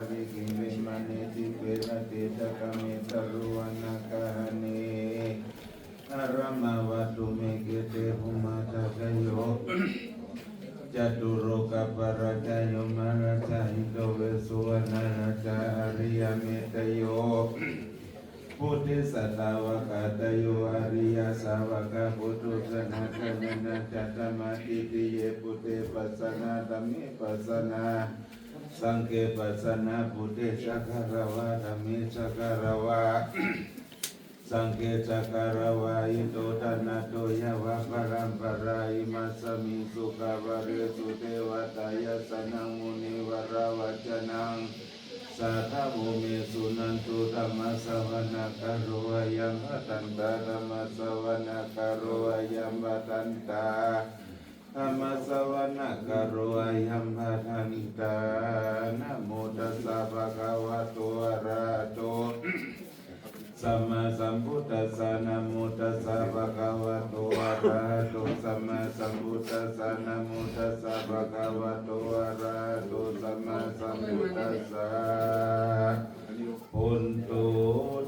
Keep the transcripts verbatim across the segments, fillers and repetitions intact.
Kilimāne dīpe raṭṭhe ca gāme taruvanagahane, arāmavāsumhi khette bhummā cāyanto, catulokapālā ca yoma rājā, indavesu varnarājā ariyametteyyo. Bodhisattāva katayo ariyasāvaka puthujjanā, taṇhena ca tamaditthi, ye buddhe pasannā dhamme pasannā, saṅghe pasannā, buddhe ca gārava dhamme ca gārava, saṅghe ca gārava, ito ṭhānato yāva paramparā. Imasmiṃ sukhaṇe sukhaṇe devatā, yassāṇaṃ munivaravacanaṃ sādhavo me suṇantu. Dhammassavanakālo ayam bhadantā, dhammassavanakālo ayam bhadantā, dhammassavanakālo ayam bhadantā. Namo tassa bhagavato arahato sammāsambuddhassa. Namo tassa bhagavato arahato sammāsambuddhassa. Namo tassa bhagavato arahato sammāsambuddhassa. Bhonto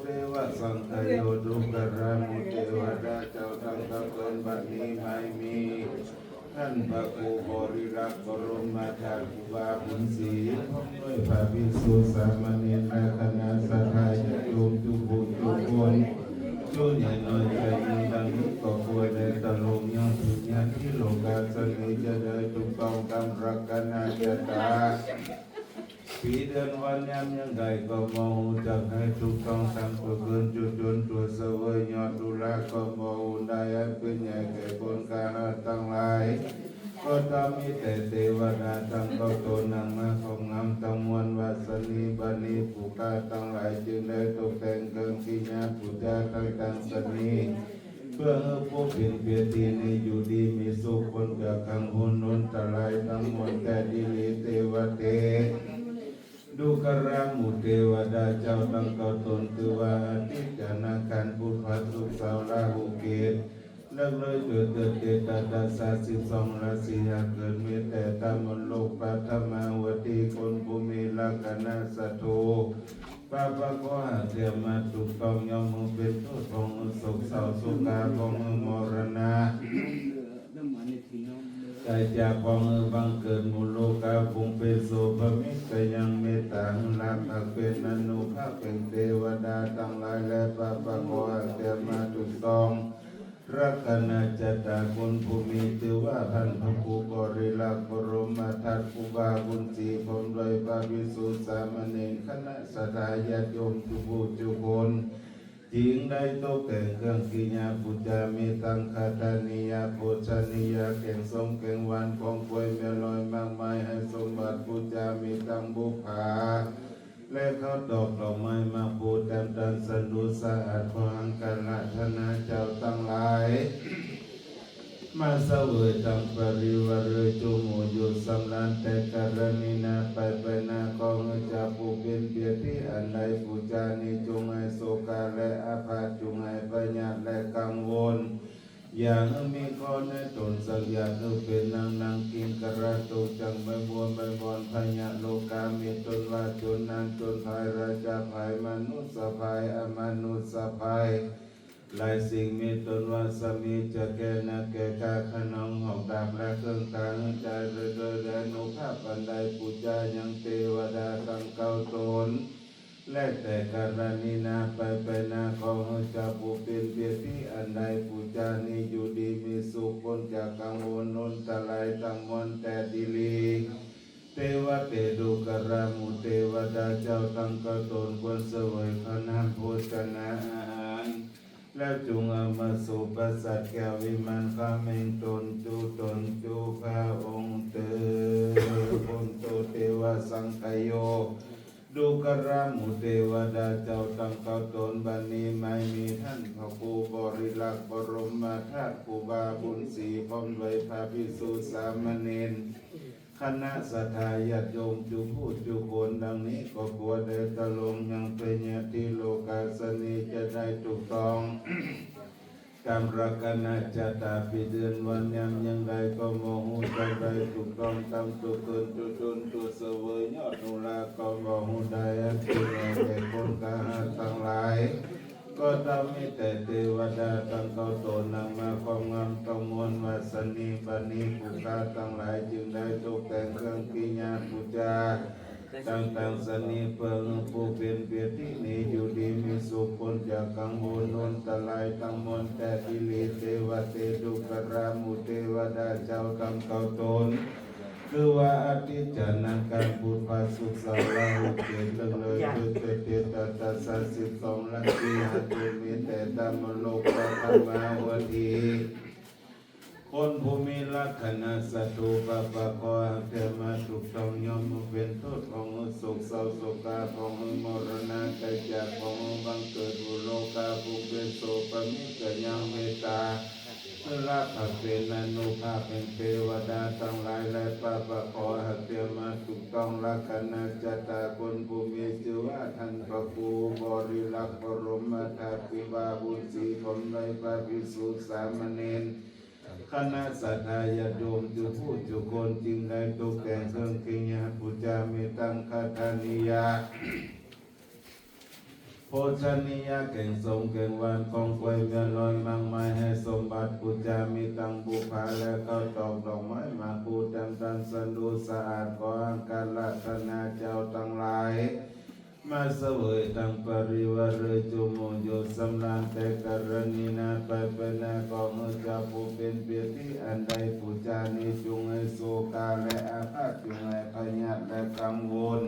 devasaṅkhayo dukkharā mucce vadā, ເຈົ້າທັງເກົ້າຕົນບັດນີ້ໄມ່ມີ ທ່ານພະຄູບໍລິລັກກໍລົງມາທາດຄູບາບຸນສີ ພ້ອມດ້ວຍພະພິກຂຸສາມະເນນ ແລະ ຄະນະສັດທາຍາດໂຍມທຸກຜູ້ທຸກຄົນ ຈຸໃຫຍ່ນ້ອຍໃຈມີດັ່ງນີ້ກໍຄວນແດ່ຕະຫຼົງ ຍັງເປັນຍາດທິໂລກາສະນີ ຈະໄດ້ຖືກຕ້ອງຕາມລັກຂະນະຊະຕາ ປີເດືອນວັນຍາມຢ່າງໃດກໍບໍ່ຮູ້ຈັກໃຫ້ຖືກຕ້ອງ ທັງຕົວເກີດຈົນຕົວສະເຫວີຍ ຍອດທຸລະກໍບໍ່ຮູ້ໄດ້ ອັນເປັນໃຫຍ່ແກ່ຄົນກະຫາດທັງຫຼາຍ ກໍຕ້ອງມີແຕ່ເທວະດາທັງເກົ້າຕົນ ນັ່ງມາຄອບງຳທັງມວນ ວ່າສະນີ້ບັດນີ້ຜູ້ຂ້າທັງຫຼາຍ ຈຶ່ງໄດ້ຕົກແຕ່ງເຄື່ອງກິນຍາປູຈາຕ່າງໆສະນີ້ ເພື່ອໃຫ້ຜູ້ເປັນເພຍທີນີ້ຢູ່ດີມີສຸກ ພົ້ນຈາກກັງວົນອັນຕະລາຍທັງມວນແຕ່ດີຫຼີເທວະເທ ດຸກຂະຣາໝູເທວະດາເຈົ້າທັງເກົ້າຕົນ ຄືວ່າອະທິດ ອະນາຄານ ພຸດ ພະສຸກ ເສົາ ລາຫູ ເກດ ເລິກເລີຍເກີດເກີດເກດຕາດາສາສິບສອງລາສີ ຫາກເກີດມີແຕ່ຕາມນລົກປະຖະມາວັດທີ ຄົນຜູ້ມີລັກຂະນະສັດໂທ ປາປະກໍຫາກເສຍມາຖືກຕ້ອງ ຍ່ອມເປັນໂທດຂອງໂສກເສົ້າ ໂສກາຂອງມໍລະນະ ຕາຍຈາກຂອງບັງເກີດໝູ່ໂລກາ ປຸງເປໂສພະມິດກະຍັງ ເມດຕາຫຶງລາກຫາກເປັນອະນຸພາກເປັນເທວະດາທັງຫຼາຍ ແລະ ປາປະກໍຫາກເສຍມາຖືກຕ້ອງ ລັກຂະນະຊະຕາຄົນຜູ້ມີ ຖືວ່າທ່ານພະຄູບໍລິລັກ ບໍລົມມະທາດຄູບາບຸນສີ ພ້ອມດ້ວຍພະພິກຂຸສາມະເນນ ຄະນະສັດທາຍາດໂຍມທຸກຜູ້ທຸກຄົນ ຈຶ່ງໄດ້ຕົກແຕ່ງເຄື່ອງກິນຍາປູຈາ ມີທັງຄາທານິຍະ ໂພຊະນິຍະ ແກງສົ້ມແກງຫວານ ຂອງກວຍ ແມ່ລອຍ ໝາກໄມ້ ໃຫ້ສົມບັດປູຈາ ມີທັງບຸບຜາ ແລະ ເຂົ້າຕອກ ດອກໄມ້ ໝາກພູ ແຕ້ມຕານ ສັນດູ ສະອາດ ພະຫັງກາລະທະນາເຈົ້າທັງຫຼາຍ ມາສະເຫວີຍທັງປະລິວານເລີຍ ຈົ່ງໂອຢູ່ສຳລານແຕ່ກາລະນີນາ ໄປໄປນາ ຂໍໃຫ້ເຈົ້າຜູ້ເປັນເພຍທີອັນໄດ້ປູຈານີ້ ຈົ່ງຫາຍໂສກາ ແລະ ອາພາດ ຈົ່ງຫາຍພະຍາດ ແລະ ກັງວົນ ຢ່າໃຫ້ມີຂໍ້ໃນຕົນສັກຢ່າງ ຄືເປັນນາງນາງກິງກະລາຕົກຈັກໃບບົວໃບບອນ ພະຍະໂລກາມີຕົນວ່າ ຈົນນານຈົນພາຍ ລາຊະພາຍ ມະນຸດສະພາຍ ອະມະນຸດສະພາຍ ຫຼາຍສິ່ງມີຕົນວ່າ ສາມີຈະແກ່ນາແກ່ຂ້າ ຂະໜອງຫອກດາບ ແລະ ເຄື່ອງກາງໃຈ ໂດຍໂດຍອະນຸພາບອັນໄດ້ປູຈາຍັງເທວະດາທັງເກົ້າຕົນ ແລະ ແຕ່ກາລະນີນາ ໄປໄປນາ ຂໍໃຫ້ເຈົ້າຜູ້ເປັນເພຍທີອັນໄດ້ປູຈານີ້ ຢູ່ດີມີສຸກ ພົ້ນຈາກກັງວົນອັນຕະລາຍທັງມວນແຕ່ດີຫຼີ ເທວະເທ ດຸກຂະຣາໝູເທວະດາເຈົ້າທັງເກົ້າຕົນ ຄວນສະເຫວີຍເຂົ້ານ້ຳໂພຊະນາອາຫານ ແລ້ວຈົ່ງເອົາມາສູບປະສາດແກ້ວວິມານຄຳແຫ່ງຕົນ ຈຸຕົນຈຸພະອົງເທີນ ໂພນໂຕເທວະສັງຄະໂຍ ດຸກຂະຣາໝູເທວະດາເຈົ້າທັງເກົ້າຕົນ ບັດນີ້ໄມ້ມີທ່ານພະຄູບໍລິລັກ ບໍລົມມະທາດຄູບາບຸນສີ ພ້ອມດ້ວຍພະພິກຂຸສາມະເນນ ຄະນະສັດທາຍາດໂຍມທຸກຜູ້ທຸກຄົນ ດັ່ງນີ້ກໍຄວນແດ່ຕະຫຼົງ ຍັງເປັນຍາດທິໂລກາສະນີ ຈະໄດ້ຖືກຕ້ອງ ລັກ ตามรักขณะชะตาปีเดือนวันยามอย่างใดก็บ่ฮู้จักได้ถูกต้องตามตัวเกินตัวตนตัวเสวยยอดหรูหราก็บ่ฮู้ได้อันเป็นแห่งแก่คนกล้าหาญทั้งหลาย ก็ต้องมีแต่เทวดาทั้งเก้าตนนำมาครอบงำต้องมวลวาสนีบัดนี้ผู้ข้าทั้งหลายจึงได้ตกแต่งเครื่องกิริยาปูจา ตั้งตังสนีเปิงผู้เป็นเปียรตินี้อยู่ดีมีสุขพ้นจากกังวลอันตรายทั้งมวลแต่กิเลสเทวะเต ทุกขรามุเทวดาเจ้าทั้งเก้าตน คือว่าอาทิตย์จันทร์อังคารพุธพระศุกร์เสาร์ราหูเกตุเลิกเลยเพื่อเจ็ดเจ็ดตัดตัดสามสิบสองราศีห้าจุดมีแต่ธรรมโลกพระธรรมาวดี คนผู้มีลักษณะศัตรูปะปะขอหากเธอมาถูกต้องย่อมเป็นโทษของโศกเศร้าโศกาของมรณะไตรจากของบังเกิดอุโลกาภูเปโสปะมิจยังเมตตาเพื่อรับผักเป็นอนุภาพแห่งเทวดาทั้งหลายและปะปะขอหากเธอมาถูกต้องลักษณะชะตาคนผู้มีชื่อว่าท่านพระครูบริลักษ์บรมธาตุวิวาบุญศรีผมในพระภิกษุสามเณร คณะสัตยาญาติโยมทุกผู้ทุกคนจึงได้ตกแต่งเครื่องกิริยาปูจามีตังคัตถานิยะโภชนิยะแกงส้มแกงหวานของกล้วยเมียน้อยมากมายให้สมบัติปูจามีตังบุพภาและข้าวตอกดอกไม้มาปูจำตันสันดูสะอาดขออังคารัตนาเจ้าทั้งหลาย มาเสวยตังปริวาเรจุโมโยสำราญแต่กรณีนาไปไปนาของเจ้าผู้เป็นเปียรติอันได้ปูจานี้จงให้โศกาและอาฆาตจงให้พยาธิและกังวล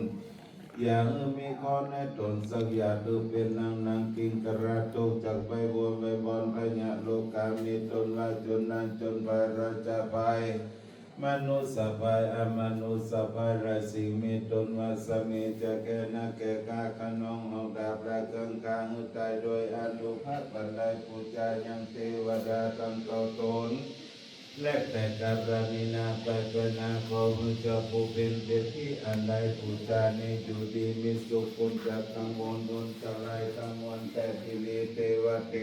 อย่าให้มีข้อในตนสักอย่างคือเป็นนางนางกิงกระตุกจากใบบัวใบบอนพญาโลกามีตนว่าจนนานจนไปราชาภัย มนุษย์สบายอมนุษย์สบายราศีเมถุนว่าสามีจะแก่นักแก่ข้าขนองหอกดาบและเครื่องข้าหือตายโดยอนุภาพบันไดปูจายังเทวดาทั้งเก้าตน และแต่กรณีนาไปไปนาขอพระเจ้าผู้เป็นเปียรติอันได้ปูจานี้อยู่ดีมีสุขพ้นจากทั้งมวลอันตรายทั้งมวลแต่กิเลสเทวะเต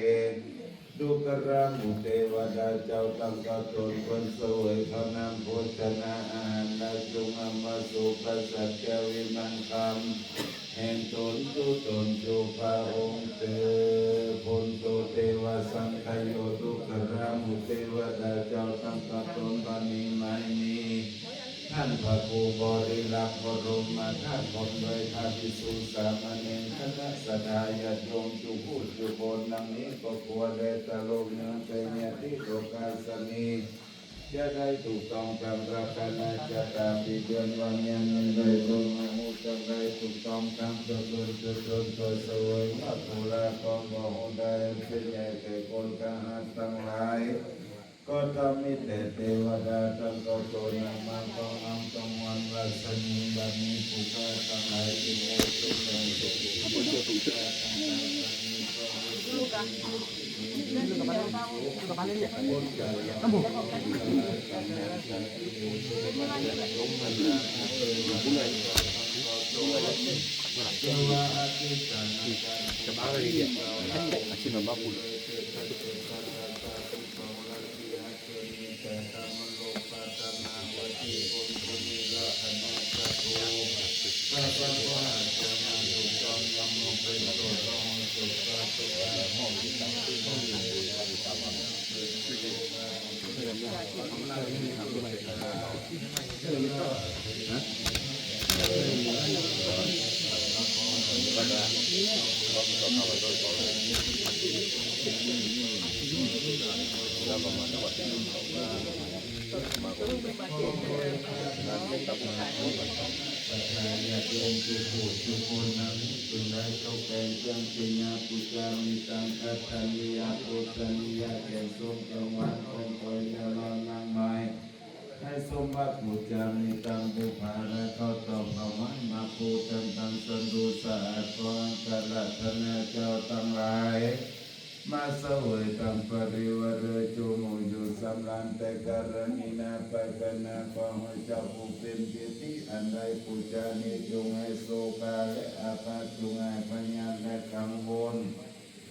ทุกขรามุเทวดาเจ้าทั้งเก้าตนควรเสวยข้าวน้ำโภชนาอาหารและจงอำมาสุขสัจจวิมังคำแห่งตนทุกตนทุกพระองค์เถิด โพนโตเทวะสังคโย ทุกขรามุเทวดาเจ้าทั้งเก้าตนบัดนี้ไม่มี ท่านพระครูบริลักษ์บรมธาตุพนมด้วยพระภิกษุสามเณรคณะสัตยาญาติโยมทุกผู้ทุกคนดังนี้ก็ควรแด่ตลกเนืองเป็นญาติโลกาสนี จะได้ถูกต้องตามรัตนชะตาปีเดือนวันยามในโดยรวมอายุจะได้ถูกต้องตามเจริญเจริญตัวเสวยวัตถุลาภของบ่ได้เป็นใหญ่แก่คนกล้าหาญทั้งหลาย ก็ต้องมีแต่เทวดาทั้งเก้าตนนำมาครอบงำต้องมวลวาสนีบัดนี้ผู้ข้าทั้งหลายจึงได้ตกแต่งเครื่องกิริยาปูจาทั้งหลายบัดนี้ก็มีแต่เทวดา ญาติโยมทุกผู้ทุกคนนั้นจึงได้ตกแต่งเครื่องกิริยาปูจามีตังคัตถานิยะโภชนิยะแกงส้มแกงหวานของกล้วยเมียน้อยมากมาย ให้สมบัติปูจามีตังบุพภาและข้าวตอกดอกไม้มาปูจำตันสันดูสะอาดขออังคารัตนาเจ้าทั้งหลาย มาเสวยตังปริวาเรจุโมโยสำราญแต่กรณีนาไปไปนาขอให้เจ้าผู้เป็นเปียรติอันได้ปูจานี้จงให้โศกาและอาฆาตจงให้พยาธิและกังวล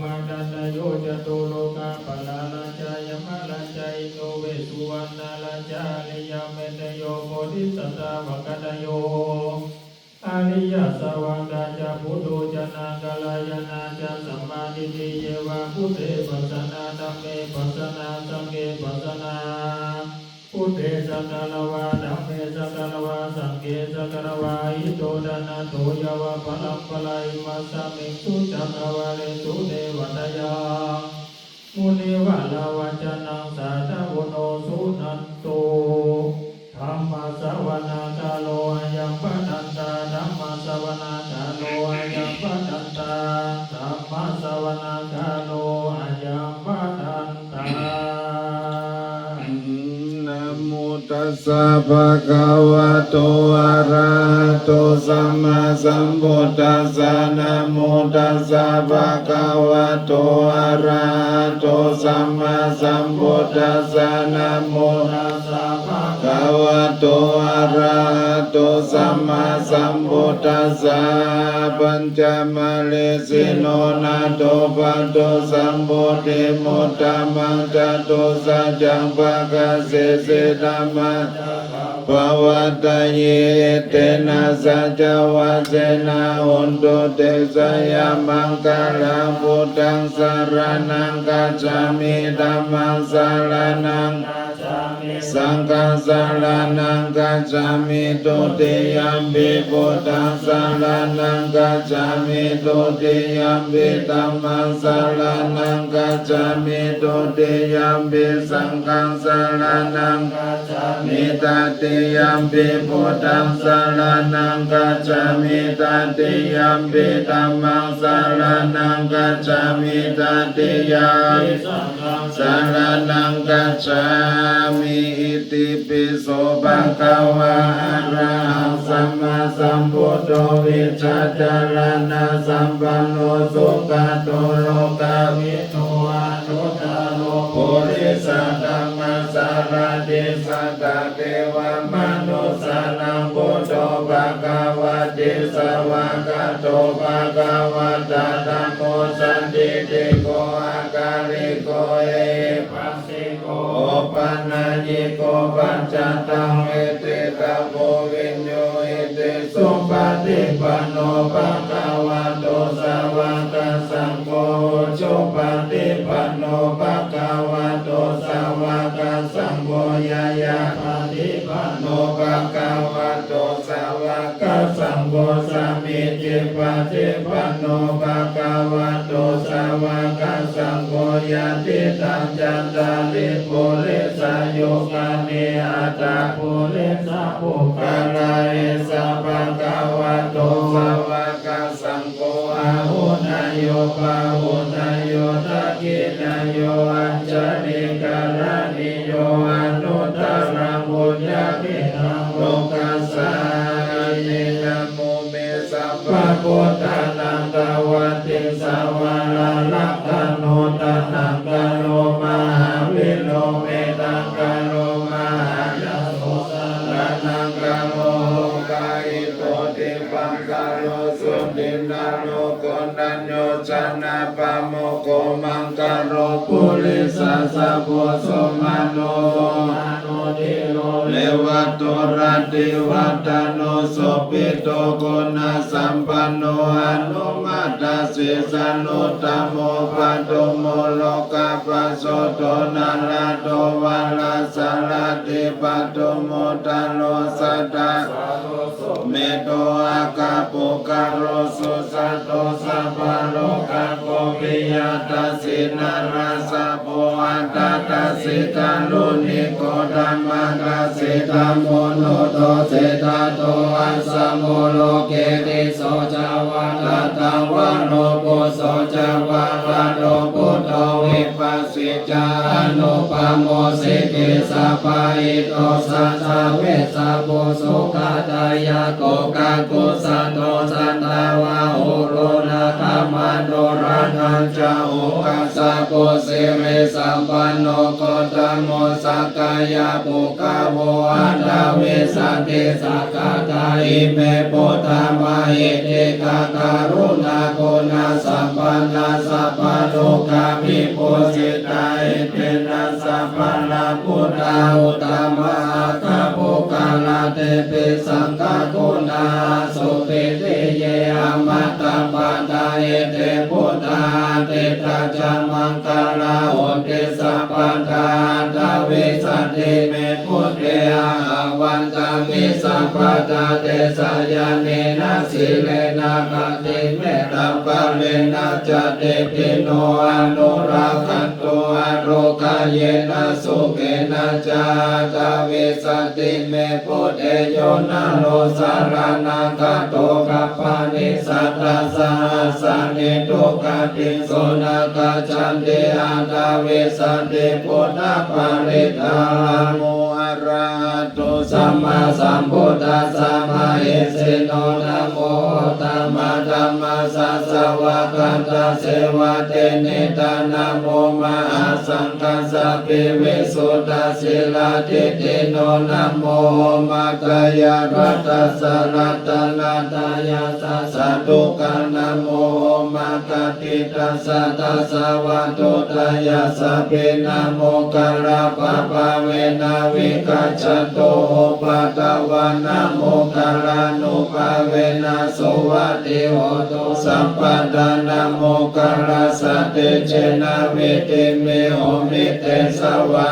Bhummā cādañño ca lokapālā rājā, Yamarājā Indo Vessuvaṇṇarājā, Hariṃsā Medhā yo Bodhisattāva Kadayo, Ariyasāvakā ca Buddho ca Nāgarājā ca Sammādiṭṭhi ye, Buddhe pasannā dhamme pasannā saṅghe pasannā, Buddhe sagārava dhamme sagārava saṅghe sagārava, hito nānattho yāva paraṃparā, imasmiṃ su cakkavāḷesu devatā yaṃ munivaravacanaṃ sādhavo no suṇantu. Dhammassavanakālo ayam bhadantā, dhammassavanakālo ayam bhadantā, dhammassavanakālo ayam bhadantā. Namo tassa bhagavato arahato sammāsambuddhassa. Namo tassa bhagavato arahato sammāsambuddhassa. Namo tassa bhagavato arahato to sammāsambuddhassa. Pañcamalesino nātho patto sambodhimuttamaṃ, catusaccāpagasesi dhammā pavattayi. Etena saccavajjena hontu te jayamaṅgalā. Buddhaṃ saraṇaṃ gacchāmi, dhammaṃ saraṇaṃ, saṅghaṃ saraṇaṃ gacchāmi. Dutiyampi buddhaṃ saraṇaṃ gacchāmi, dutiyampi dhammaṃ saraṇaṃ gacchāmi, dutiyampi saṅghaṃ saraṇaṃ gacchāmi. Tatiyampi buddhaṃ saraṇaṃ gacchāmi, tatiyampi dhammaṃ saraṇaṃ gacchāmi, tatiyampi saṅghaṃ saraṇaṃ gacchāmi. Itipi so bhagavā arahaṃ sammāsambuddho vijjācaraṇasampanno sugato lokavidū anuttaro purisadammasārathi satthā devamanussānaṃ buddho bhagavāti. Svākkhāto bhagavatā dhammo sandiṭṭhiko akāliko ehipassiko opanayiko paccattaṃ veditabbo viññūhīti. Supaṭipanno bhagavato sāvakasaṅgho, ujupaṭipanno bhagavato sāvakasaṅgho, ñāyapaṭipanno bhagavato sāvakasaṅgho, sāmīcipaṭipanno bhagavato sāvakasaṅgho, yadidaṃ cattāri purisayugāni aṭṭha purisapuggalā, esa bhagavato sāvakasaṅgho āhuneyyo pāhuneyyo dakkhiṇeyyo añjalikaraṇīyo anuttaraṃ puññakkhettaṃ lokassāti. Namo me sabbabuddhānaṃ tavattiṃsavara rakkhaṇottaraṃ karo mahāvīro mettā karo mahāyaso saraṇaṃ karo lokahito dipaṅkaro juṭiṭṭhāro koṇḍañño janapāmokkho maṅgalo purisāsabho sumano sumano dhīro revato rativaḍḍhano sobhito guṇasampanno anomadassī januttamo padumo lokapajjoto nārado varasārathī padumo daro sadā sumedo aggapuggalo sujato sabbalokaggo piyadassī narāsabho atthadassī kāruṇiko dhammadassi dhammo nuddho siddhato assa mu loke tisso ca vadattha varo phusso ca varato buddho vipassi ca anūpamo sikhī sabbahito saccavibhūso kādāyako kakusandho santavāho koṇāgamano raṇañca ugghasako sirisampanno gotamo sakyapuṅgavo aṭṭhavīsati sakkhātā ime buddhamahiddhikā karuṇāguṇasampannā sabbadukkhavibhūsitā etena sabbalā buddhā uttamā aggapuggalā tepi saṅghaguṇā asuppatiye amatapattā ete buddhā atītā ca maṅgalā honti sabbadā aṭṭhavīsati me buddhe ahavantāpi sabbattha te sayane na sīlena khatti mettambhāvena ca tepi no anurakkhantu arogāyena sukhena ca aṭṭhavīsati me buddhe yo naro saraṇagato gabbhāni satta sahassanī duggatiṃ so na gacchanti aṭṭhavīsati buddhaparittaṃ. Arahato sammāsambuddhassa mahesino. Namo uttamadhammassa svākkhātasseva tenidha. Namo mahāsaṅghassāpi visuddhasīladiṭṭhino. Namo omātyāraddhassa ratanattayassa sādhukaṃ. Namo omakātītassa tassa vatthuttayassapi. Namokārappabhāvena vigacchantu upaddavā. Namokārānubhāvena suvatthi hotu sabbadā. Namokārassa tejena vidhimhi homi tejavā.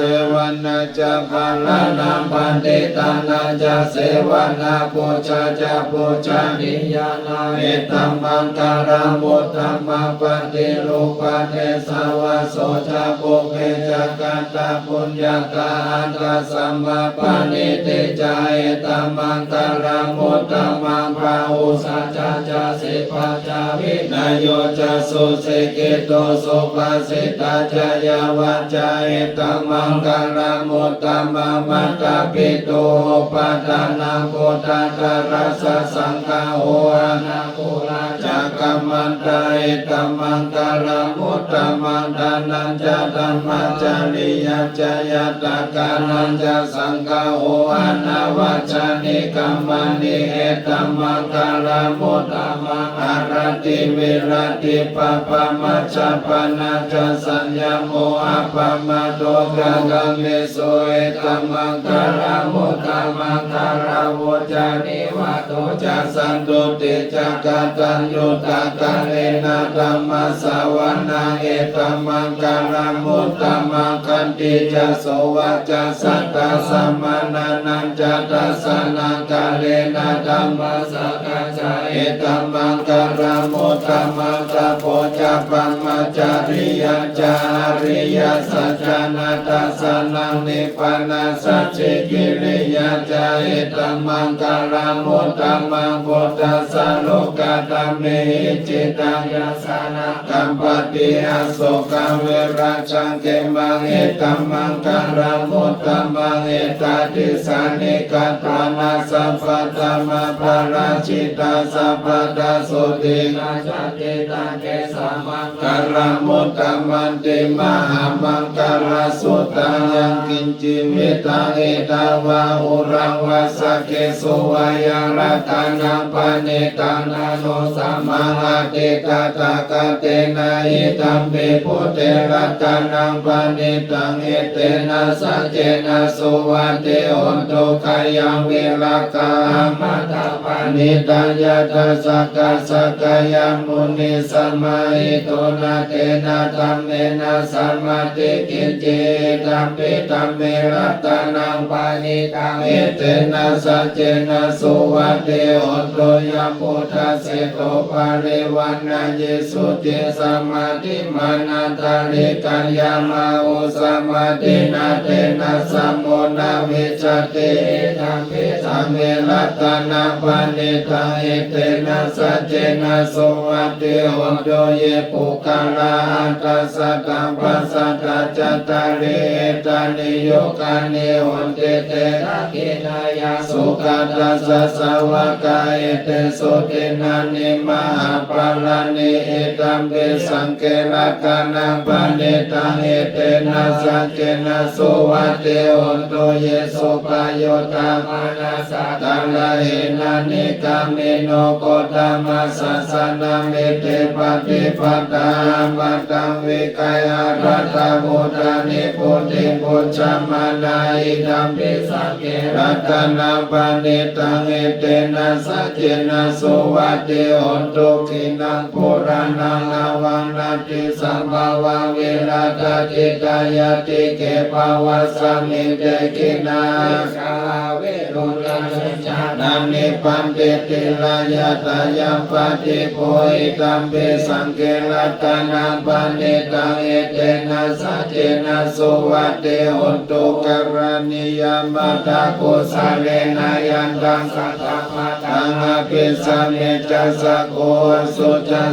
Sevanā ca bālānaṃ paṇḍitānañca sevanā, pūjā ca pūjanīyānaṃ etammaṅgalamuttamaṃ. Paṭirūpadesavāso ca pubbe ca katapuññatā, attasammāpaṇidhi ca etammaṅgalamuttamaṃ. Bāhusaccañca sippañca vinayo ca susikkhito, subhāsitā ca yā vācā etammaṅgalamuttamaṃ. Mātāpituupaṭṭhānaṃ puttadārassa saṅgaho, anākulā ca kammantā etammaṅgalamuttamaṃ. Dānañca dhammacariyā ca ñātakānañca saṅgaho, anavajjāni kammāni etammaṅgalamuttamaṃ. Āratī viratī pāpā majjapānā ca saññamo, appamādo ca kāmesu etammaṅgalamuttamaṃ. Gāravo ca nivāto ca santuṭṭhī ca kataññutā, kālena dhammassavanaṃ etammaṅgalamuttamaṃ. Khantī ca sovacassatā samaṇānañca dassanaṃ, kālena dhammasākacchā etammaṅgalamuttamaṃ. Tapo ca brahmacariyañca ariyasaccāna dassanaṃ, nibbānasacchikiriyā ca etammaṅgalamuttamaṃ. Phuṭṭhassa lokadhammehi cittaṃ yassa na kampati, asokaṃ virajaṃ khemaṃ etammaṅgalamuttamaṃ. Etādisāni katvāna sabbatthamaparājitā, sabbattha sotthiṃ gacchanti, taṃ tesamaṅgalamuttamanti. Mahāmaṅgalasuttaṃ. Yaṅkiñci vittaṃ idha vā huraṃ vā, saggesu vā yaṃ ratanaṃ paṇītaṃ, na no samaṃ atthi tathāgatena, idampi buddhe ratanaṃ paṇītaṃ, etena saccena suvatthi hotu. Khayaṃ virāgā amatapaṇītā, yadajjhagā sakyamunī samāhito, na tena dhammena samatthi kiñci, idampi dhamme ratanaṃ paṇītaṃ, etena saccena suvatthi hotu. Yambuddhaseṭṭho parivaṇṇayī suciṃ, samādhimānantarikaññamāhu, samādhinā tena samo na vijjati, idampi dhamme ratanaṃ paṇītaṃ, etena saccena suvatthi hotu. Ye puggalā aṭṭha sataṃ pasatthā, cattāri etāni yugāni honti, te dakkhiṇeyyā sugatassa sāvakā, etesu dinnāni mahapphalāni, idampi saṅghe ratanaṃ paṇītaṃ, etena saccena suvatthi hotu. Ye suppayuttā manasā daḷhena, nikkāmino gotamasāsanamhi, te pattipattā amataṃ vigayha, laddhā mudhā nibbutiṃ bhuñjamānā, idampi saṅghe ratanaṃ paṇītaṃ, etena saccena suvatthi hotu. Khīṇaṃ purāṇaṃ navaṃ natthi sambhavaṃ, virattacittāyatike bhavasmiṃ, te khīṇā āyasā avirūḷhichandā, nibbanti dhīrā yathāyampadīpo, idampi saṅghe ratanaṃ paṇītaṃ, etena saccena suvatthi hotu. Karaṇīyam atthakusalena, yantaṃ santam taṃ abhisamecca, sakko ujū ca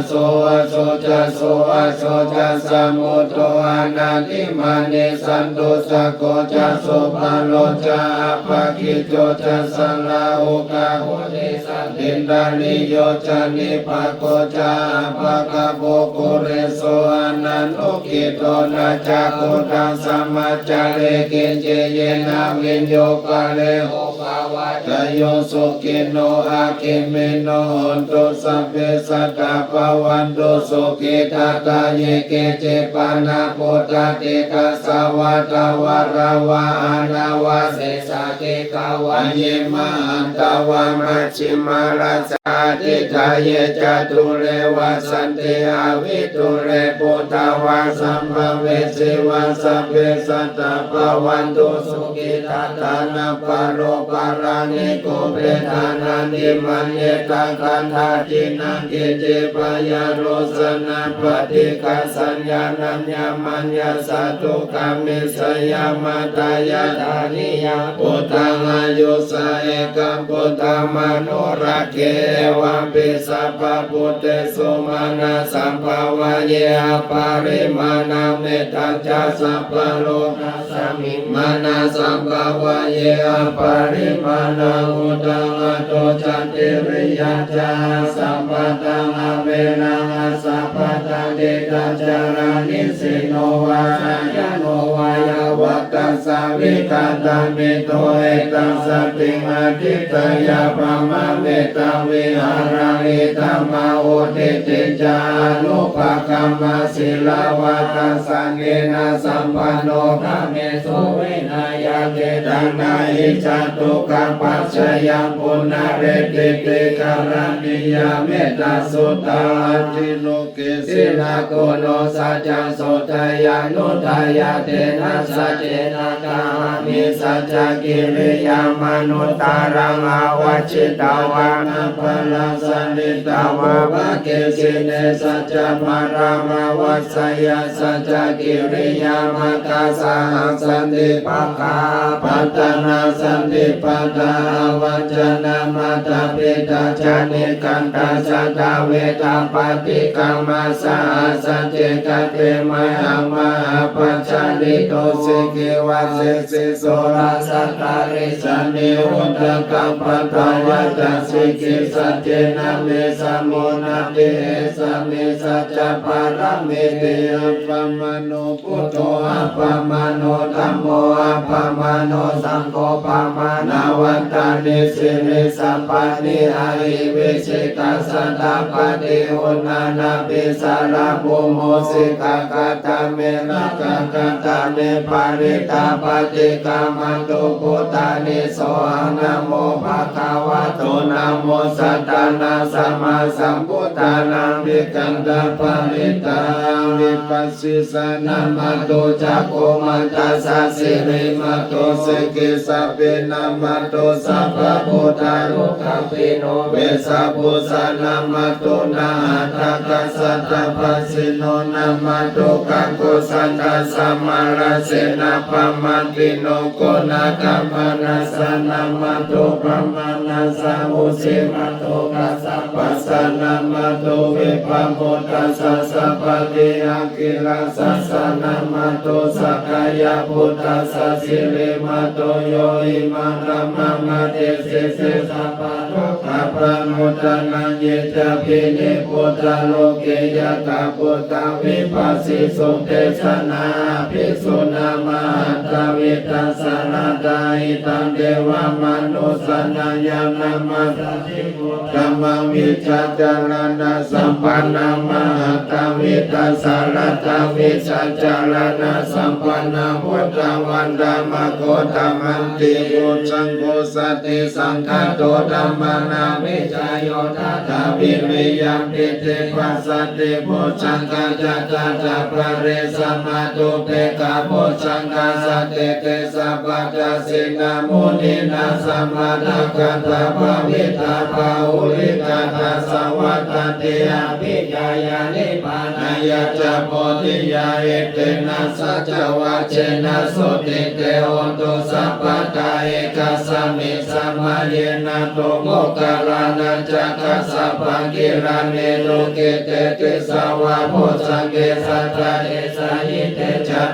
suvaco cassa, mudu anatimānī santussako ca Subharo ca appakicco ca sallahukā bodhisattāindriyo ca nipako ca appagabbho kulesu ananugiddho. Na ca khuddaṃ samācare kiñci yena viññū pare upavadeyyuṃ. Sukhino akhemino hontu sabbe sattā bhavantu sukhitattā. Ye keci pāṇabhūtatthi tasā vā thāvarā vā anavasesā dīghā vā ye mahantā vā majjhimā rassakā diṭṭhā ye ca dūre vasanti avidūre bhūtā vā sambhavesī vā sabbe sattā bhavantu sukhitattā. Na paro paraṃ nikubbetha nātimaññetha katthaci naṃ kiñci byārosanā paṭighasaññā nāññamaññassa dukkhamiccheyya. Mātā yathā niyaṃ puttaṃ āyusā ekaputtamanurakkhe evampi sabbabhūtesu mānasambhāvaye aparimāṇaṃ. Mettañca sabbalokasmiṃ mānasambhāvaye aparimāṇaṃ. Uddhaṃ adho ca tiriyañca asambādhaṃ averaṃ asapattaṃ. Tiṭṭhañcaraṃ nisinno vā sayāno vā yāvatassa vigatamiddho etaṃ satiṃ adhiṭṭheyya brahmametaṃ vihāraṃ idhamāhu. Diṭṭhiñca anupagamma sīlavā dassanena sampanno kāmesu vineyya gedhaṃ na hi jātu gabbhaseyyaṃ punaretīti. Karaṇīyā mettasuttā atthi loke sīlaguṇo. Saccaṃ soceyyanuddayā tena saccena kāhāmi saccakiriyamanuttaraṃ. Āvajjitvā nānapphānasariṃ taṃ upadeseyyāmi saccamāraṃ āvajjeyya. Saccakiriyamagga saha santi pakkhā apattanā santi pādā avañcanā. Mātā pitā ca nikkhantā jātaveda paṭikkama saha sacce. Kate mayhaṃ mahāpajjalito sikhī vajjesi soḷasa karīsāni udakaṃ patvā ca sikhī saccena me samo natthi. Esa me saccapāramīti. Appamāṇo buddho appamāṇo dhammo appamāṇo saṅgho pamāṇavantāni sirīsapāni ahi vicchikā satapadī uṇṇānābhī sarabū mūsikā. Katā me rakkhā katā me parittā paṭikkamantu bhūtāni. Sohaṃ namo bhagavato namo sattannaṃ sammāsambuddhānaṃ. Vikataparittaṃ vipassissa namatthu cakkhumantassa sirīmato sikhī. Sabbe namatthu sabbadukkhāpino vessabhussa namatthu nhātakassa tapassino namatthu kakusandhassa mārasenappa mandino. Koṇāgamannassa namatthu brāhmaṇassa vusīmato. Kassapassa namatthu vippamuttassa sabbadhi. Aṅgīrasassa namatthu sakyaputtassa sirīmato. Yo imaṃ dhammamadesesi sabbadukkhapamuttanaṃ. Ye cāpi nibbutā loke yathābhūtaṃ vipassisuṃ. Tesaṃ nāhaṃ bhikkhunā mahantavītassaratā idaṃ devamanussānaṃ yaṃ namassāmi buddhaṃ vijjācaraṇasampannaṃ mahantavītassaratā vijjācaraṇasampannaṃ buddhaṃ vandāma gotamanti. Bojjhaṅgo satisaṅkhāto dhammānaṃ vicayo tathā viriyampīti passaddhi bojjhaṅgā ca cattāpare samādhupekkhabojjhaṅgā sattete sabbadassinā muninā sammadakkhātā bhāvitā bahulīkatā savattanti abhiññāya nibbānāya ca bodhiyā. Etena saccavajjena sotthi te hotu sabbadā. Ekasmiṃ samaye nātho moggallānañca kassapaṃ gilāne dukkhite disvā bojjhaṅge satta desayi. Te ca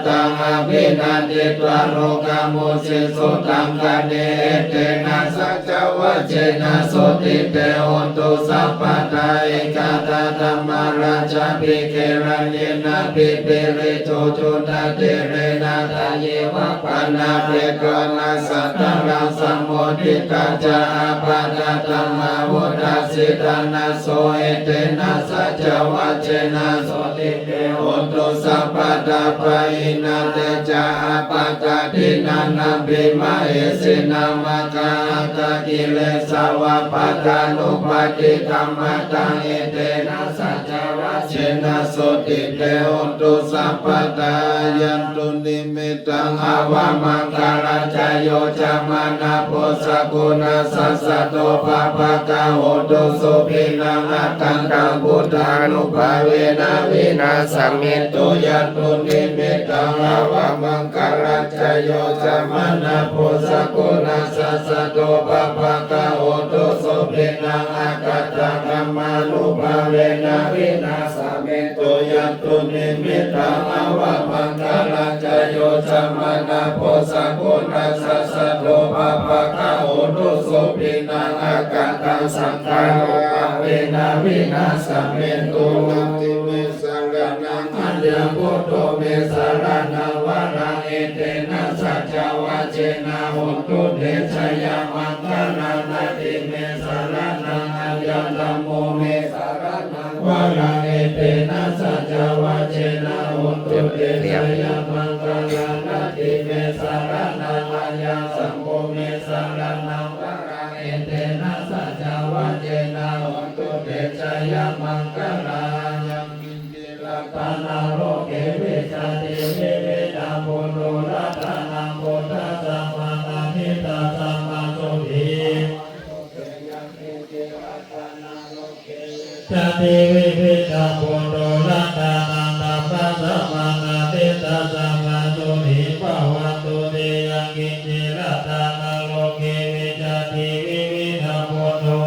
abhinanditvā rogā mucciṃsu taṅkhaṇe. Etena saccavajjena sotthi te hotu sabbadā. Ekadā dhammarājāpi gelaññenābhipīḷito cundattherena taññeva bhaṇāpetvāna sādaraṃ sammoditvā ca ābādhā tamhā vuṭṭhāsi ṭhānaso. Etena saccavajjena sotthi te hotu sabbadā. Pahīnā te ca ābādhā tiṇṇannampi mahesinaṃ maggāhatakilesāva pattānuppattidhammataṃ. Etena saccavajjena sotthi te hotu sabbadā. Yandunnimittaṃ avamaṅgalañca yo cāmanāpo sakuṇassa saddo pāpaggaho dussupinaṃ akantaṃ buddhānubhāvena vināsamentu. Yandunnimittaṃ avamaṅgalañca yo cāmanāpo sakuṇassa saddo pāpaggaho dussupinaṃ akantaṃ dhammānubhāvena vināsamentu. Yandunnimittaṃ avamaṅgalañca yo cāmanāpo sakuṇassa saddo pāpaggaho dussupinaṃ akantaṃ saṅghānubhāvena vināsamentu. Natthi me saraṇaṃ aññaṃ, buddho me saraṇaṃ varaṃ, etena saccavajjena hotu te jayamaṅgalaṃ. Natthi me saraṇaṃ aññaṃ, dhammo me saraṇaṃ varaṃ, etena saccavajjena hotu te jayamaṅgalaṃ. Natthi me saraṇaṃ aññaṃ, saṅgho me saraṇaṃ varaṃ, etena saccavajjena hotu te jayamaṅgalaṃ. Yaṅkiñci ratanaṃ loke vijjati vividhaṃ puthu, ratanaṃ buddhasamaṃ adhiṭṭhasamaṃ sotthī. Vijjati vividhaṃ puthu, ratanaṃ dhammasamaṃ adhiṭṭhasamaṃ sotthī bhavantu te. Yaṅkiñci ratanaṃ loke vijjati vividhaṃ puthu,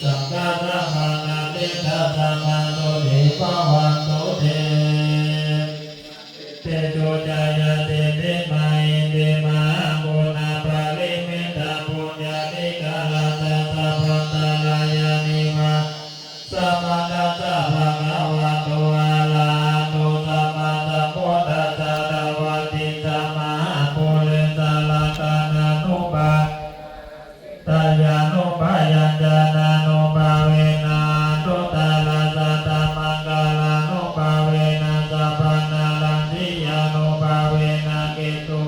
saṅghasamaṃ adhiṭṭhasamaṃ sotthī bhavantu te. Tejo jayasiddhi mahiddhi mahaguṇaparimitapuññādhikārassa sabbantarāyaneva samaṃ dassa bhagavato arahato sammāsambuddhassa dvattiṃsamahāpurisalakkhaṇānubhāvena dāyānubhāvena ñāṇānubhāvena aṭṭhuttarasatamaṅgalānubhāvena sabbanārañjiyānubhāvena ketu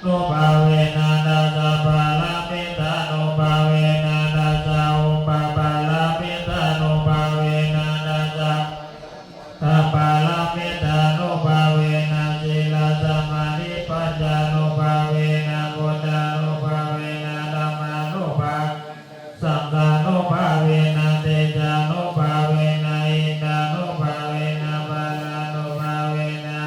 nubhāvena dasapāramitānubhāvena dasaupapāramitānubhāvena dasapāramitānubhāvena sīlasamādhipaññānubhāvena buddhānubhāvena dhammānubhāvena saṅghānubhāvena tejānubhāvena iddhānubhāvena balānubhāvena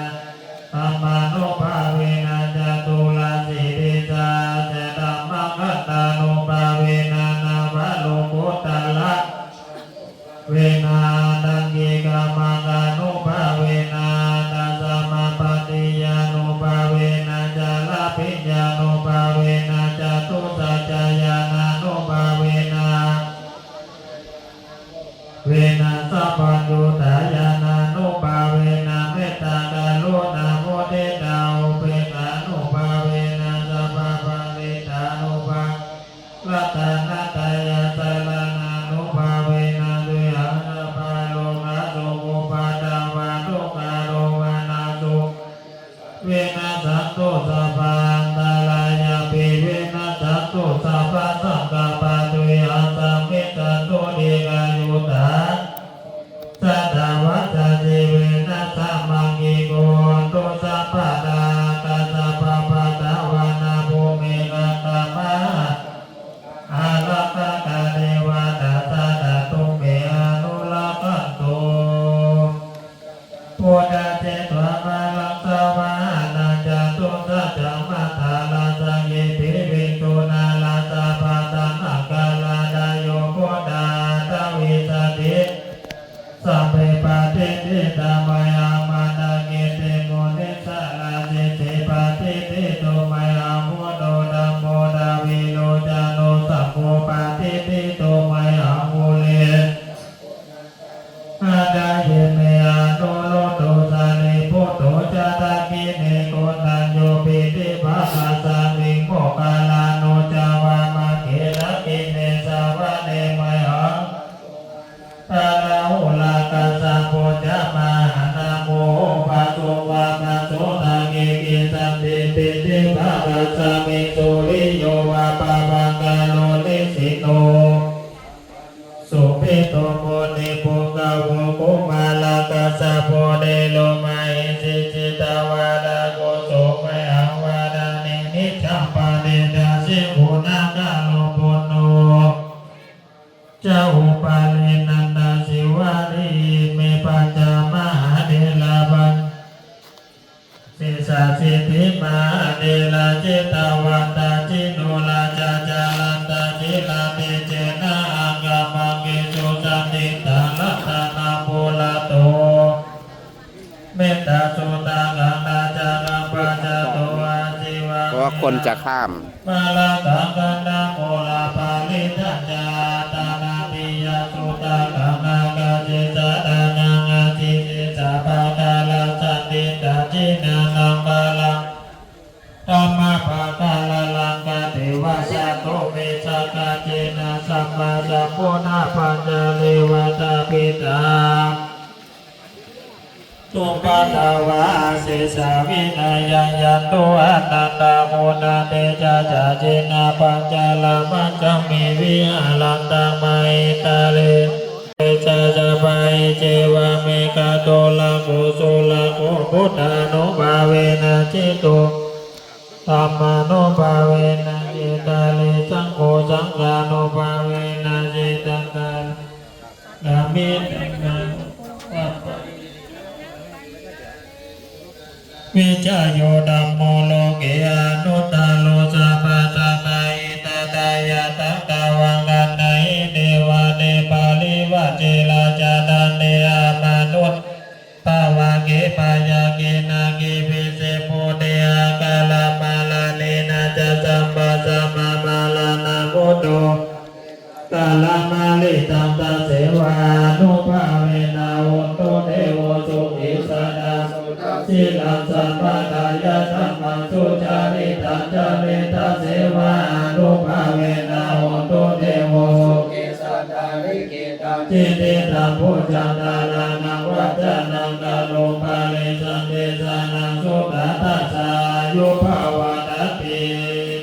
dhammānubhāvena caturāsītisahassadhammakkhandhānubhāvena navalokuttaradhammānubhāvena aṭṭhaṅgikamaggānubhāvena aṭṭhasamāpattiyānubhāvena chaḷabhiññānubhāvena catusaccañāṇānubhāvena vena sabbaññutañāṇānubhāvena mettākaruṇāmuditāupekkhānubhāvena sabbapāṇinubhāvena ratanattayasaraṇānubhāvena tuyhaṃ sabbarogasokupaddavadukkhadomanassupāyāsā vinassantu sabbaantarāyāpi vinassantu sabbasaṅkappā tuyhaṃ samijjhantu dīghayutā satavassajīvena samaṅgiko hotu sabbadā. Akāsapabbatavanabhūmigaṅgāmahā ārakkhakā devatā sadā tumhe anurakkhantu. Phuṭṭhajitva balaṃ savāhanaṃ catusaccāsabhaṃ Mayhaṃ buddho dhammo dvilocano saṅgho patiṭṭhito mayhaṃ ure. Hadaye me anuruddho sārīputto ca dakkhiṇe koṇḍañño piṭṭhibhāgasmiṃ moggallāno ca vāmake dakkhiṇe savane mayhaṃ Rāhulā kassapo ca mahānāmo ubhāsuṃ vāmasotake. Kesante piṭṭhibhāgasmiṃ suriyo va pabhaṅkaro nisinno sobhito munipuṅgavo. Kumārakassapo thero mahesī cittavādako so mayhaṃ vadane niccaṃ patiṭṭhāsi guṇākaro. Puṇṇo ca upālī nandasīvalī ime pañca mahātherā. Sesāsīti mahātherā jitavanto jinorasā jalantā sīlatejena aṅgamaṅgesu saṇṭhitā. Ratanaṃ purato mettasuttakaṃ dhajaggaṃ pacchato āsi เพราะว่าคนจะข้าม vāmakaṃ kaṇhakaraṃ parittañca āṭānāṭiyasuttakaṃ ākāse chadanaṃ āsi sesā pākāraṃ saṇṭhitā. Jinā naṃ balaṃ dhammapākāralaṅkateva satthu me sakkacena sammāsambuddhapañjare vatapiṭṭhā tupaddavā asesā vinayaṃ yantu anantaguṇatejasā. Jinapañjaramajjhamhi viharantaṃ mahītale tejasā pahī ceva meghatulago sulago buddhānubhāvena jito dhammānubhāvena jitārisaṅgho saṅghānubhāvena jitakā vijayo dhammo loke anuttaro sabbasattahitatthāya. Taṃ tvaṃ gaṇhanti devate parivajje rājadaṇḍe amanus bhavagge byagghe nāge vise bhūte akālamaraṇena ca sabbasmā maraṇā mutto akālamarittaṃ. Tasseva ānubhāvena hotu devo sukhī sadā suddhasīlaṃ samādāya dhammaṃ sucaritaṃ care. Tasseva ānubhāvena hotu devo sukhī sadā likkhitaṃ cintitaṃ pūjaṃ dhāraṇaṃ vācanaṃ garuṃ paresaṃ desanaṃ sutvā tassa āyu pavaḍḍhatīti.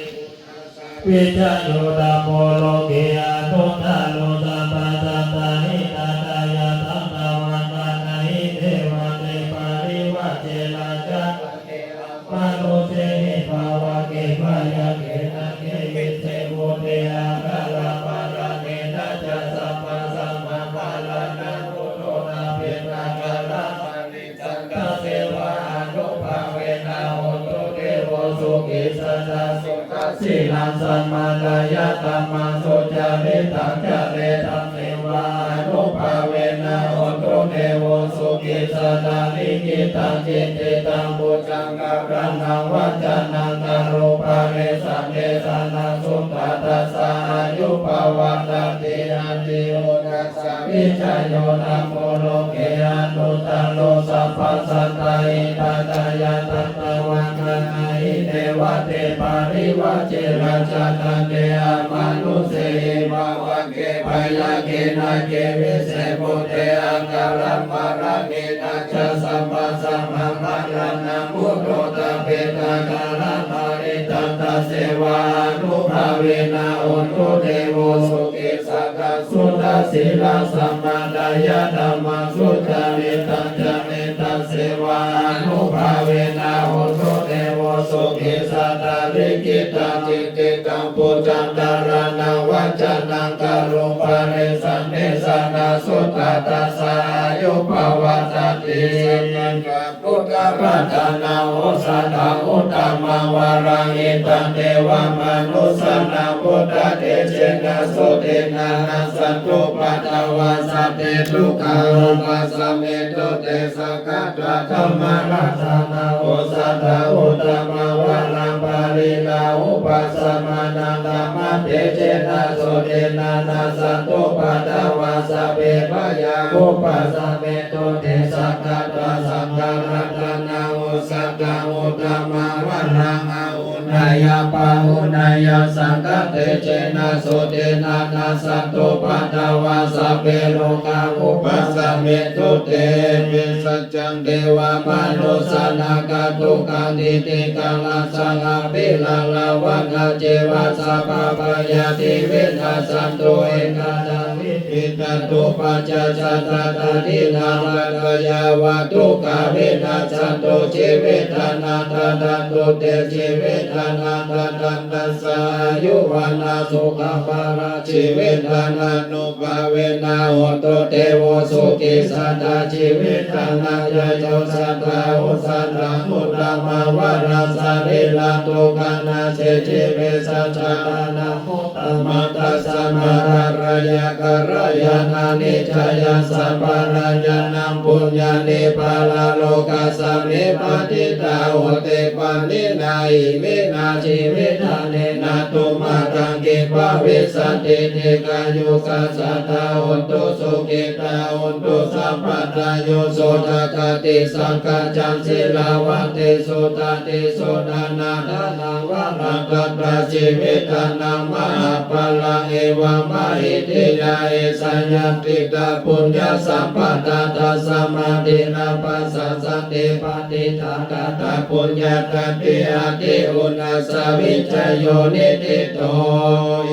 Vijayo dhammo loke anuttaro sabbasattahitatthāya. Taṃ tvaṃ gaṇhanti devate parivajje rājadaṇḍe amanussehi bhavagge byagghe nāge vise bhūte akālamaraṇena ca sabbasmā maraṇā mutto tapetaṃ akālamarittaṃ. Tasseva ānubhāvena hotu devo sukhī sadā suddhasīlaṃ samādāya dhammaṃ sucaritaṃ care. Tasseva ānubhāvena hotu devo sukhī sadā likkhitaṃ cintitaṃ pūjaṃ dhāraṇaṃ vācanaṃ garuṃ paresaṃ desanaṃ sutvā tassa āyu pavaḍḍhatīti. Uttassa vijayo dhammo loke anuttaro sabbasattahitatthāya. Taṃ tvaṃ gaṇhanti devate parivajje rājadaṇḍe amanussehi bhavagge byagghe nāge vise bhūte akālamaraṇena ca sabbasmā maraṇā mutto tapetaṃ akālamarittaṃ. Tasseva ānubhāvena hotu devo sukhī sadā suddhasīlaṃ samādāya dhammaṃ sucaritaṃ care. Tasseva ānubhāvena hotu devo sukhī sadā likkhitaṃ cintitaṃ pūjaṃ dhāraṇaṃ vācanaṃ garuṃ paresaṃ desanaṃ sutvā tassa āyu pavaḍḍhatīti. Buddharatanaṃ osathaṃ uttamaṃ varaṃ hitaṃ devamanussānaṃ buddhatejena sotthinā nassantupaddavā sabbe dukkhā vūpasamentu te. Sakkatvā dhammaratanaṃ osathaṃ uttamaṃ varaṃ Samānantamatejena sotthinā nassantupaddavā sabbe bhayā vūpasamentu te. Sakkatvā saṅgharatanaṃ osathaṃ uttamaṃ varaṃ āhuneyya pāhuneyya saṅghatejena sotthinā nassantupaddavā sabbe rogā vūpasamentu te. Pisācaṃ devamanussānaṃ gandhakkhaṃ kinnughaṃ rasaṃ ceva sabbabhayāpi vinassantu. Ettāvatā ca pañca paṇḍitānaṃ ratanattayavadukkhā vinassantu jīvitānaṃ dadantu te jīvitaṃ. Tathāgatassa āyu vaṇṇo sukhaṃ balā jīvitadānubhāvena hotu devo sukhī sadā jīvitadāyāyo. Sattā osathaṃ uttamaṃ varaṃ sārīraṃ dukkhānañca jīvesātānaṃ uttamaṃ. Tasmā kālāya kalyāṇaṃ niccāya sampādeyya. Yānaṃ puññāni paralokasmiṃ patiṭṭhā honti pāṇinā iminā jīvitane na tumhākaṃ kiṃ bhavissati. Dīghāyukā sadā hontu sukhitā hontu sabbadā. Yo sukhāti saṅghañca sīlavantesu tathi so. Dānaṃ dadantu sattā jīvitadānaṃ mahapphalaṃ. Evamāhi dīghā esā yā tiṭṭhā puññasampatā tasmā dīghapasāsanti patiṭṭhāgatā puññatati āti uṇhissavijayo niṭṭhito.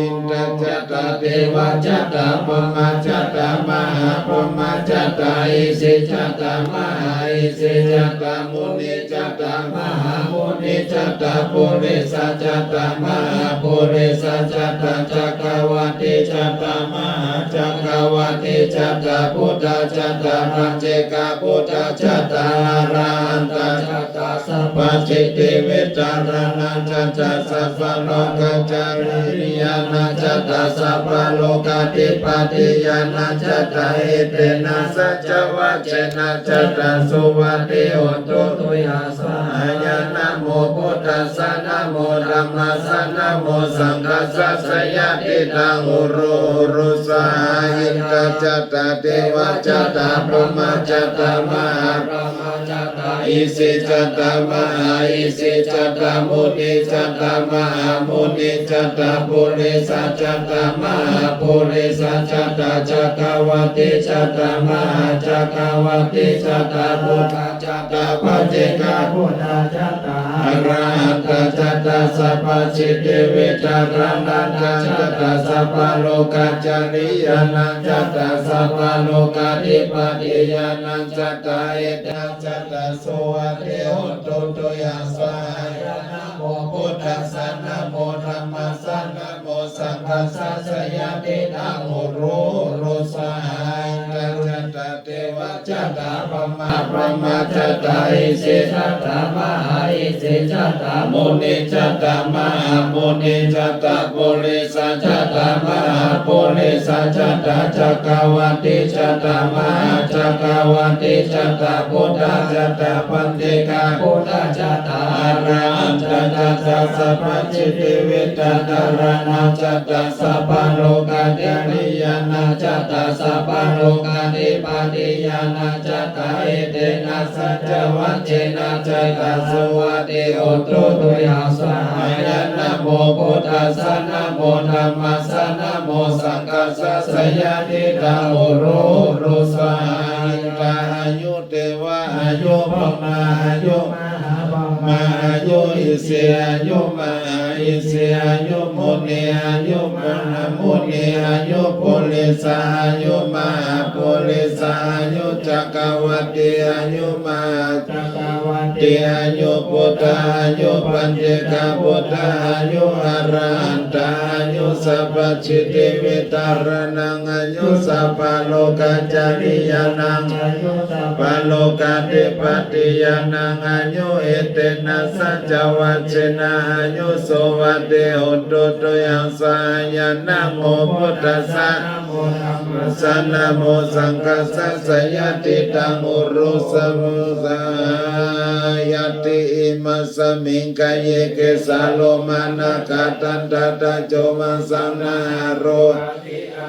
Indā ca tā devā ca tā brahmā ca tā mahābrahmā ca tā isī ca tā mahāisī ca tā munī ca tā mahāmunī ca tā purisā ca tā mahāpurisā ca tā cakkavāṭī ca tā mahācakkavāṭī ca tā buddhā ca tā paccekabuddhā ca tā arahantā ca tā sabbasiddhivijjācaraṇañca tā sabbalokacariyañañca tā sabbalokadhipatiyañañca tā etena saccavajjena sadā suvatthi hotu tuyhaṃ svāhāya. Namo buddhassa, namo dhammassa, namo saṅghassa, jayasiddhaṃ hotu svāhāya. Indā ca tā devā ca tā brahmā ca tā mahābrahmā ca tā isī ca tā mahāisī ca tā munī ca tā mahāmunī ca tā purisā ca tā mahāpurisā ca tā cakkavāṭī ca tā mahācakkavāṭī ca tā buddhā ca tā paccekabuddhā ca tā arahantā ca tā sabbasiddhivijjācaraṇañca tā sabbalokacariyañañca tā sabbalokadhipatiyañañca tā etena sadā suvatthi hotu tuyhaṃ svāhāya. Namo buddhassa, namo dhammassa, namo saṅghassa, jayasiddhaṃ hotu svāhāya. Indā ca tā devā ca tā brahmā brahmā ca tā isī ca tā mahāisī ca tā munī ca tā mahāmunī ca tā purisā ca tā mahāpurisā ca tā cakkavāṭī ca tā mahācakkavāṭī ca tā buddhā ca tā paccekabuddhā ca tā arahantā ca tā sabbasiddhivijjācaraṇañca tā sabbalokacariyañañca tā sabbalokadhipatiyañañca tā etena saccavajjena sadā suvatthi hotu tuyhaṃ svāhāya. Namo buddhassa, namo dhammassa, namo saṅghassa, jayasiddhaṃ hotu svāhāya. Indā āyu devā āyu brahmā āyu mahābrahmā āyu isī āyu mahāisī āyu munī āyu mahāmunī āyu purisā āyu mahāpurisā āyu cakkavāṭī āyu mahācakkavāṭī āyu buddhā āyu paccekabuddhā āyu arahantā āyu sabbasiddhivijjācaraṇaṃ āyu sabbalokacariyañaṃ āyu sabbalokadhipatiyañaṃ āyu etena saccavajjena āyu suvatthi hotu tuyhaṃ svāhāya. Namo buddhassa, namo dhammassa, namo saṅghassa, jayasiddhaṃ hotu svāhāya. Ñāṇāyati imasmiṃ kāye kesā lomā nakhā dantā taco maṃ saṃ nahārū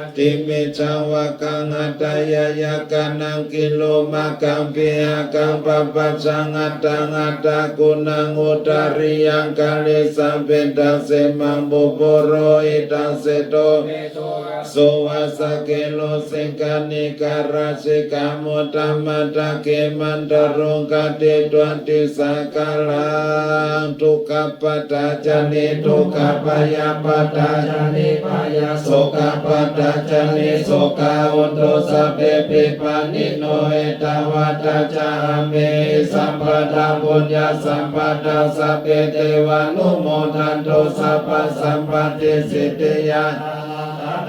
adi micchāvakaṃ aṭṭhāya yakanaṃ kilomakaṃ pihakaṃ papazzaṃ aṭṭhaṃ aṭṭhaguṇaṃ udariyaṃ karīsaṃ petāse maṃ pupurohitaṃ seṭṭho so vāsakero siṅghāṇikā rājikā muddamātake mandaruṃ khaditvā disā galaṃ. Dukkhappattā ca niddukkhā bhayappattā ca nibbhayā sokappattā ca nissokā hontu sabbepi pāṇino. Ettāvatā ca amhehi sambhataṃ puññasampadaṃ sabbe devānumodantu sabbasampattisiddhiyā.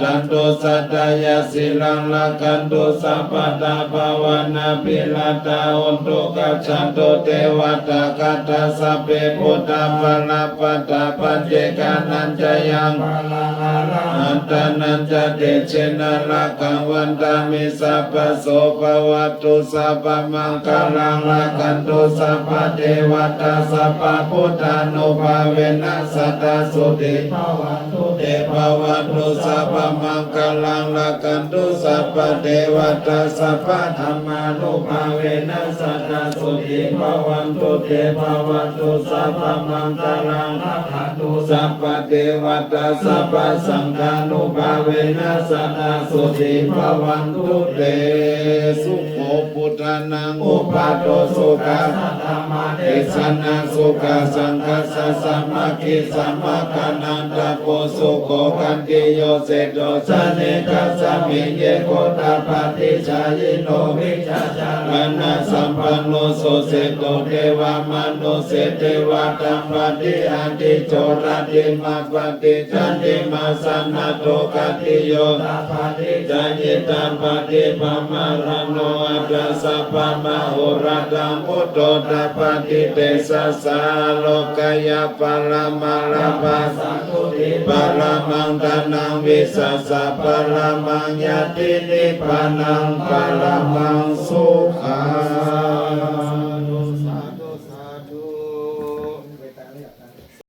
Rakkhantu saddhāya sīlaṃ rakkhantu sabbadā bhāvanābhiratā hontu gacchantu devatāgatā. Sabbe buddhā balappattā paccekānañca yaṃ balaṃ arahantānañca tejena rakkhaṃ vandāmi sabbaso. Bhavatu sabbamaṅgalaṃ rakkhantu sabbadevatā sabbabuddhānubhāvena sadā sotthī bhavantu te. Bhavatu sabbamaṅgalaṃ rakkhantu sabbadevatā sabbadhammānubhāvena sadā sotthī bhavantu te. Bhavatu sabbamaṅgalaṃ rakkhantu sabbadevatā sabbasaṅghānubhāvena sadā sotthī bhavantu te. Sukho buddhānaṃ uppādo sukhā saddhammadesanā sukhā saṅghassa sāmaggī samagānaṃ tapo sukho. Khantiyo seṭṭho janegasmiṃ yekottapaṭicchāyino vijjācaraṇasampanno so seṭṭho devamānuse devatāpati aṭṭhicco rattimāpati candimāsanātho. Khantiyo tappāṭicchāyittapati pamāṇāno aṭṭhasabbamahorattaṃ buddho tappati tejasā. Lokāya paramatthapāsaṃ sotthi paramaṃ dhanaṃ vissāsa paramaṃ ñāti nibbānaṃ paramaṃ sukhaṃ.